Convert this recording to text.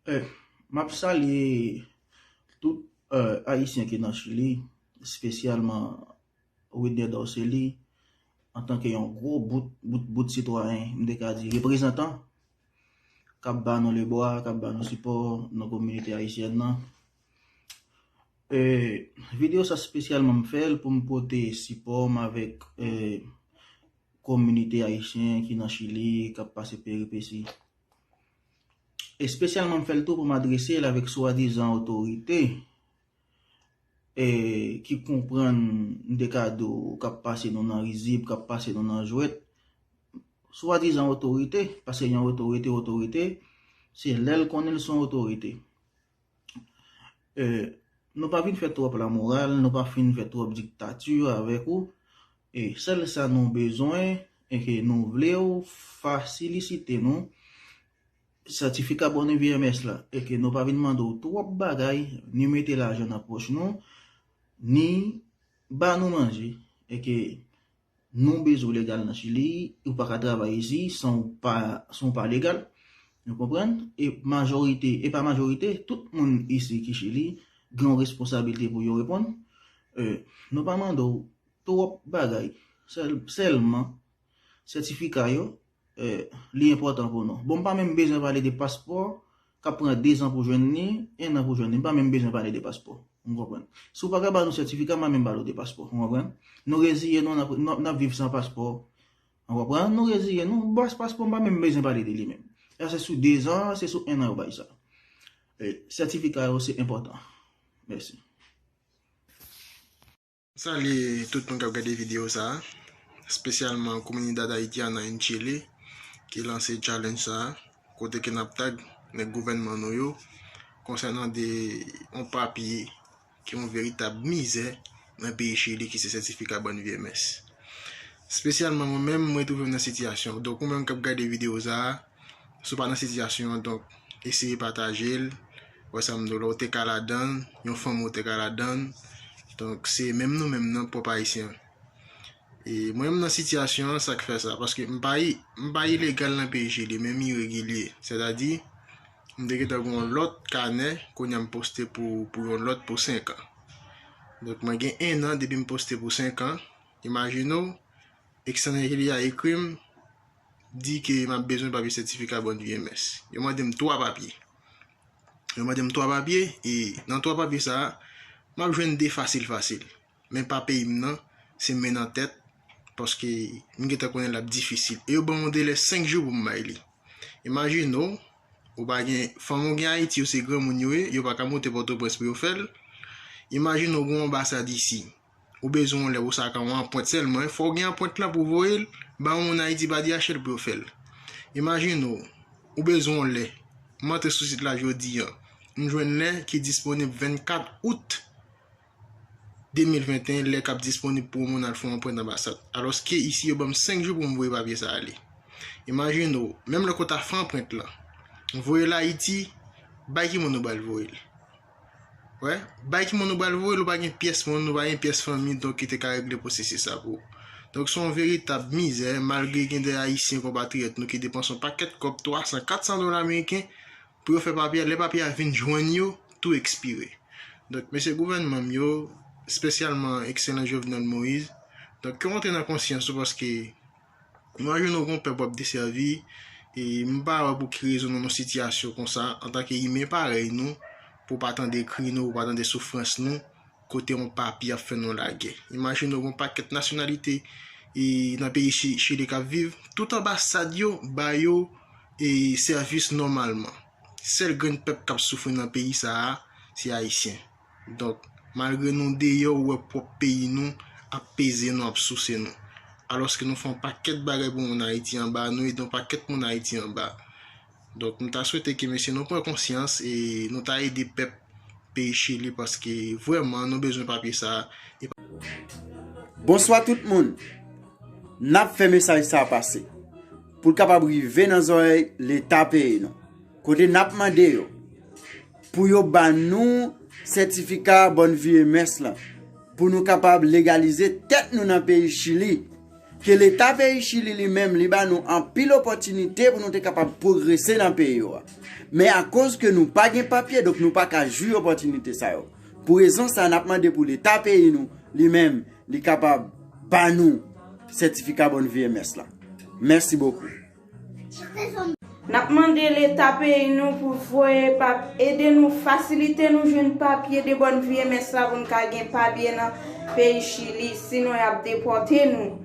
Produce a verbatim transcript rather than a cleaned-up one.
Eh, m ap salye tout eh, Ayisyen ki nan Chili, espesyalman Widner Dorcely, antanke yon gwo bout, bout, bout sitwayen, m te ka di reprezantan, k ap ba nou lebwa, k ap ba nou sipò nan kominote ayisyèn nan. E, videyo sa espesyalman m fè l pou m pote sipò m avèk e, kominote ayisyen ki nan Chili k ap pase peripesi. Espesyalman m fè l tou pou m adrese l avèk swadizan otorite e, ki konprann m te ka di w k ap pase nou nan rizib, k ap pase nou nan jwèt. Swadizan otorite, paske yon otorite, otorite, se lè l konnen l se yon otorite. E, nou pa vin fè twòp lamoral, nou pa fin fè twòp diktati avèk ou. E sèl sa nou bezwen, e ke nou vle w fasilisite nou, sètifika Bòn Vye Mès la, e ke nou pa vin mande w twòp bagay, ni mete lajan nan pòch nou, ni ba nou manje, e ke nou bezwen w legal nan Chili, ou pa ka travay isi san w pa, san w pa legal. Nou konprann? E majorite, e pa majorite, tout moun isi ki Chili gen yon responsabilite pou yo reponn. E, nou pa mande w twòp bagay. Sèl, sèlman, sètifika yo, e, li enpòtan pou nou. Bon, m pa menm bezwen pale de paspò, k ap pran de zan pou jwenn li, en an pou jwenn li. M pa menm bezwen pale de paspò. Ou konprann? Si w pa ka ba nou sètifika, m pa menm pale w de paspò. Ou konprann? Nou reziye nou, n ap, n ap, n ap viv san paspò. Ou konprann? Nou reziye nou, bas paspò, m pa menm bezwen pale de li menm. E se sou de zan, se sou en an yo bay sa. E, sètifika yo, se enpòtan. Mèsi. Salye tout moun k ap gade videyo sa a, espesyalman Comunidad Haitiana en Chile ki lanse challenge sa a, kote ke n ap tag nèg gouvènman nou yo konsènan de yon papye ki yon veritab mizè nan peyi Chili ki se sètifika Bòn Vye Mès. Espesyalman mwen menm, mwen twouve m nan sitiyasyon. Donk ou menm k ap gade videyo sa a, si w pa nan sitiyasyon an, donk eseye pataje l. Wè sa m di w la, ou te ka ladan l, yon fanmi w te ka ladan l. Donk se menm nou menm nan pwòp Ayisyen. E mwen menm nan sitiyasyon an, sa k fè sa, paske m pa, m pa ilegal nan peyi Chili, men m iregilye. Sètadi, m te gentan gen yon lòt kanè, kounye a m poste pou, pou yon lòt pou senk an. Donk mwen gen en an depi m poste pou senk an. Imajine w, ekstranjeri a ekri m, di ke m ap bezwen papye sètifika Bòn Vye Mès. Yo mande m twa papye. Yo mande m twa papye, e nan twa papye sa a, m ap jwenn de fasil fasil. Men pa peyi m nan, se men nan tèt, paske m gentan konnen l ap difisil. E yo ban m yon delè senk jou pou m bay li. Imajine w, ou pa gen, fanmi w gen Ayiti, yo se granmoun yo ye, yo pa ka moute Pòtoprens pou yo fè l. Imajine w gen yon anbasad isi. Ou bezwen yon lè pou sa ka yon anpwent sèlman, fò w gen anpwent lan pou voye l ba yon moun Ayiti, ba D H L pou yo fè l. Imajine w, ou bezwen yon lè. M antre sou sit la jodi a, m jwenn lè ki disponib vennkat out de mil venteyen, lè k ap disponib pou yon moun al fè yon anpwent anbasad. Alòske isi yo ban m senk jou pou m voye papye sa ale. Imajine w, menm lè ke w ta fè anpwent lan, voye l Ayiti, bay ki moun ou pral voye l. Wè, bay ki moun ou pral voye l, ou pa gen pyès moun, ou pa gen pyès fanmi, donk ki te ka regle pwosesis sa pou ou. Donk se yon veritab mizè, malgre gen de Ayisyen konpatriyòt nou ki depanse yon pakèt kòb, twa san, kat san dola ameriken, pou yo fè papye a, lè papye a vin jwenn yo, tou ekspire. Donk mesye gouvènman m yo, espesyalman ekselan Jovenel Moïse, donk ke w antre nan konsyans ou, paske imajine w gen yon pèp w ap desèvi, e m pa wè pou ki rezon nan yon sitiyasyon konsa, antanke imen parèy nou, pou w pa tande kri nou, pou w pa tande soufrans nou, kote yon papye ap fè nou lagè. Imajine w gen yon pakèt nasyonalite e nan peyi Chi- Chili k ap viv, tout anbasad yo ba yo e sèvis nòmalman. Sèl grenn pèp k ap soufri nan peyi sa a, se Ayisyen. Donk, malgre nou deyò, ou wè pwòp peyi nou ap peze nou, ap souse nou. Alòske nou fè yon pakèt bagay pou moun Ayiti anba, nou ede yon pakèt moun Ayiti anba. Donk, m ta swete ke mesye nou pran konsyans e nou ta ede pèp peyi Chili, paske vrèman nou bezwen papye sa a. E pa- Bonswa tout moun. N ap fè mesaj sa a pase pou l kapab rive nan zòrèy Leta peyi nou, kote n ap mande yo pou yo ban nou sètifika Bòn Vi e Mès lan, pou nou kapab legalize tèt nou nan peyi Chili. Ke Leta peyi Chili li menm, li ban nou anpil opòtinite pou nou te kapab pwogrese nan peyi yo a. Men akoz ke nou pa gen papye, donk nou pa ka jwi opòtinite sa yo. Pou rezon sa, n ap mande pou Leta peyi nou, li menm, li kapab ba nou sètifika Bòn Vi M S la. Mèsi bokou. N ap mande Leta peyi nou pou voye pap ede nou fasilite nou jwenn papye de Bòn Vi M S la pou n ka gen papye nan peyi Chili, sinon y ap depòte nou.